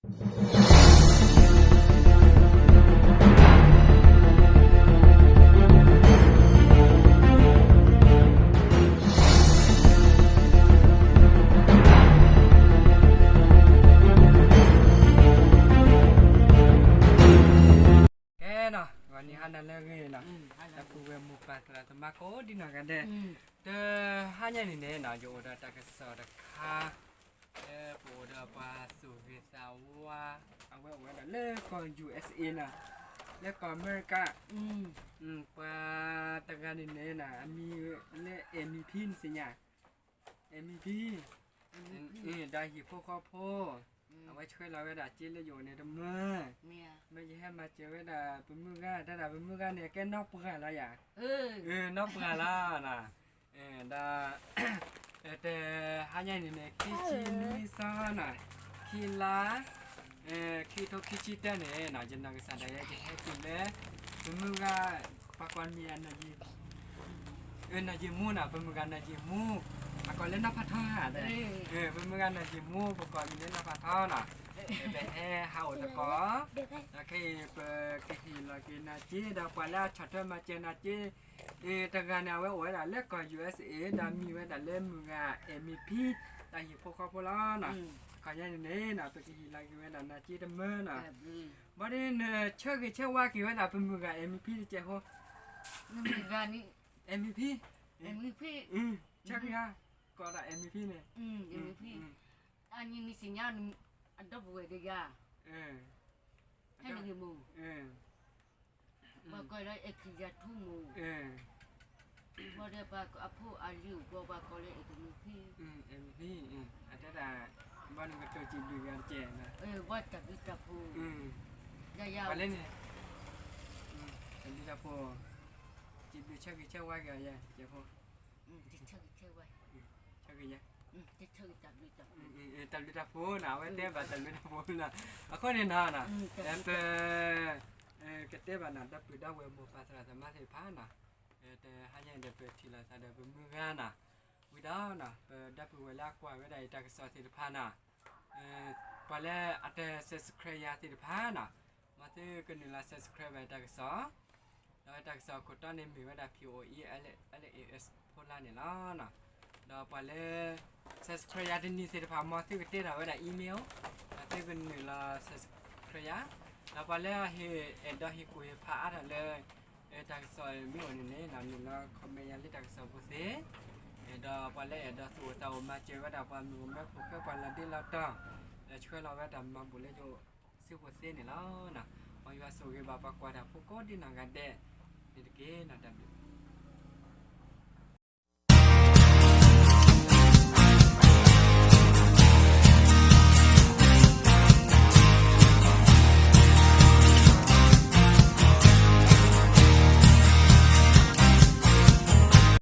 ကဲနီၤ ဂီၤနံၤဟါနၤလၢအဂ့ၤနီၤ, ဒီပုၢ်ဝဲၢ်မိၢ်ပၢ်သရၣ်သမါကိးဒံနီၢ်ဂၤဒဲး, တဟါညါန့ၣ်န့ၣ်နီၤ ယအိၣ်ဒီးတၢ်ကစီၣ်တခါ လၢပအိၣ်ဒီးပှၤသူၣ်ဂ့ၤသးဝါ အဝဲအိၣ်ဝဲဒၣ်လၢကီၢ် ယူၢ်အၢၣ်စ့ၣ်နီၤ, လၢကီၢ်အမဲရကၤ, ပှၤတဂၤန့ၣ်န့ၣ်နီၤ အမံၤလၢ အဲၣ်မံၤဖံန့ၣ်သ့ၣ်ညါ, အဲၣ်မံၤဖံ ဒီးဟံၣ်ဖိဃီဖိ, အဝဲဆှၢလီၤဝဲဒၣ်စ့လၢယအိၣ်န့ၣ်တမၢ, မ့ၢ်ယဟဲမၤစၢၤဝဲဒၣ်ပမုၢ်ဂၤ တၢ်ဒၣ်ပမုၢ်ဂၤန့ၣ် ကဲနီၢ်ပှၢ်လီၤယၤ, နီၢ်ပှၢ်လီၤနီၤ, ဒီး တဟါညါန့ၣ်န့ၣ် ခံဆံနွံသီနီၤ, ခံလါ ခံထိခံဆံတၢန့ၣ်နီၤ ယနီၢ်ကစၢ်ဒၣ်ယဲ ယဟဲတုၤလၢ ပမုၢ်ဂၤ ပှၤကိးမံၤ နီၢ်ယံာ်မူနီၤ, ပမုၢ်ဂၤနီၢ်ယံာ်မူ, အကိးလၢနီၢ်ဖးထီဧါ, ပမုၢ်ဂၤနီၢ်ယံာ်မူ ပကိးမံၤလၢနီၢ်ဖးထီနီၤ, ပဟဲဟးအိၣ်သကိး, ဒီးခဲအံၤပကဟ့ၣ်လီၤက့ၤနၤစ့ ဒီးပှၤလၢအဆီၣ်ထွဲမၤစၢၤနၤစ့ တဂၤန့ၣ် အဝဲအိၣ်ဝဲဒၣ်လၢကီၢ် ယူၢ်အၢၣ်စ့ၣ် ဒီးမံၤဝဲဒၣ်လၢမုၢ်ဂၤ အဲၣ်မံၤဖံ ဒီးဟံၣ်ဖိဃီဖိလီၤနီၤ, အခီပညီန့ၣ်န့ၣ်နီၤ ပကဟ့ၣ်လီၤက့ၤဝဲဒၣ်နၤစ့တမၢနီၤ, ဘၣ်ဒီးနဆၢဂ့ၤဆၢဝါက့ၤဝဲဒၣ်ပမုၢ်ဂၤ အဲၣ်မံၤဖံတစဲးဖိ, အဲၣ်မံၤဖံ, ဆၢဂ့ၤဧါ, ကိးဒၣ်အဲၣ်မံၤဖံန့ၣ်, အနံၤနံၤစံညါ အဒီပုၢ်ဝဲၢ်ကယၤ, ဟဲနဂ့ၢ်မိၢ်, ပှၤကိးလၢအဲၣ်ခံယၤထူမိၢ်, ဘၣ်ဒီးပှၤအဖိအလံၤအိၣ်ဘှီပှၤကိးလၢအဲၣ်မံၤဖံ, အဲၣ်မံၤဖံ, အတဲဒၣ် ဘၣ်နကတိၤစံးဘျုးယၤတကဲး, ဘၣ်တၢ်ဘျုးတၢ်ဖှိၣ်, ယၤယၤ, ပှၤလၢန့ၣ်, တၢ်ဘျုးတၢ်ဖှိၣ်, စံးဘျုးဆၢဂ့ၤဆၢဝါက့ၤအီၤယဲ, ယဲဖိ ဆၢဂ့ၤယဲ, တၢ်ဘျုးတၢ်ဖှိၣ်နီၤ အဝဲတဲဘၣ်တၢ်ဘျုးတၢ်ဖှိၣ်နီၤ, အဃိန့ၣ်နီၤ, ပ ကတဲဘၣ်နီၤ ဒီပုၢ်ဒီဝဲၢ်မိၢ်ပၢ်သရၣ်သမါသ့ၣ်တဖၣ်နီၤ, တဟါညါအံၤဒီးပထံၣ်လိာ်သးဒီးပမုၢ်ဂၤနီၤ, ဝံၤဒီးနီၤ ပဒီပုၢ်ဝဲၢ်လၢအကွၢ်ဝဲဒၣ်အံၤတၢ်ကစီၣ်သ့ၣ်တဖၣ်နီၤ, ပှၤလၢအတ subscribe ယၤသ့ၣ်တဖၣ်နီၤ, မ်သုကနုာ်လီၤ subscribe ဘၣ်တၢ်ကစီၣ်, ဒီးတၢ်ကစီၣ်ခိၣ်တီန့ၣ်မ့ၢ်ဝဲဒၣ် P O E L A S ဖိလါန့ၣ်လီၤ. ဒီးပှၤလၢ subscribe ယၤတနံၤသ့ၣ်တဖၣ် မ်သုကတ့ထီၣ်ဝဲဒၣ် email, ဒီးသုကနုာ်လီၤ subscribe ယၤ, ဒီးပှၤလၢဟ့ၣ်အဲၣ်ဒိးဟ့ၣ်ကူၣ်ဟ့ၣ်ဖးအါထီၣ်လၢ တၢ်ကစီၣ်မ့ၢ်အိၣ်န့ၣ်န့ၣ် နုာ်လီၤ comment ယၤလၢတၢ်ကစီၣ်ဖိသ့, ဒီးပှၤလၢအဲၣ်ဒိးသူၣ်အိၣ်သးအိၣ်မၤစၢၤဝဲဒၣ်ပှၤမုၣ်ကမဲဖိဃဲပှၤလီၤဒ့လီၤတီၤ, ဒီးဆှၢလီၤဝဲတၢ်မၤဘူၣ်လၢယအိၣ်စုဖိသ့န့ၣ်လီၤ. မ်ယွၤဆိၣ်ဂ့ၤဘၣ်ပှၤကွၢ်တၢ်ဖိကိးဒံနီၢ်ဂၤဒဲးန့ၣ်တက့ၢ်. တၢ်ဘျုး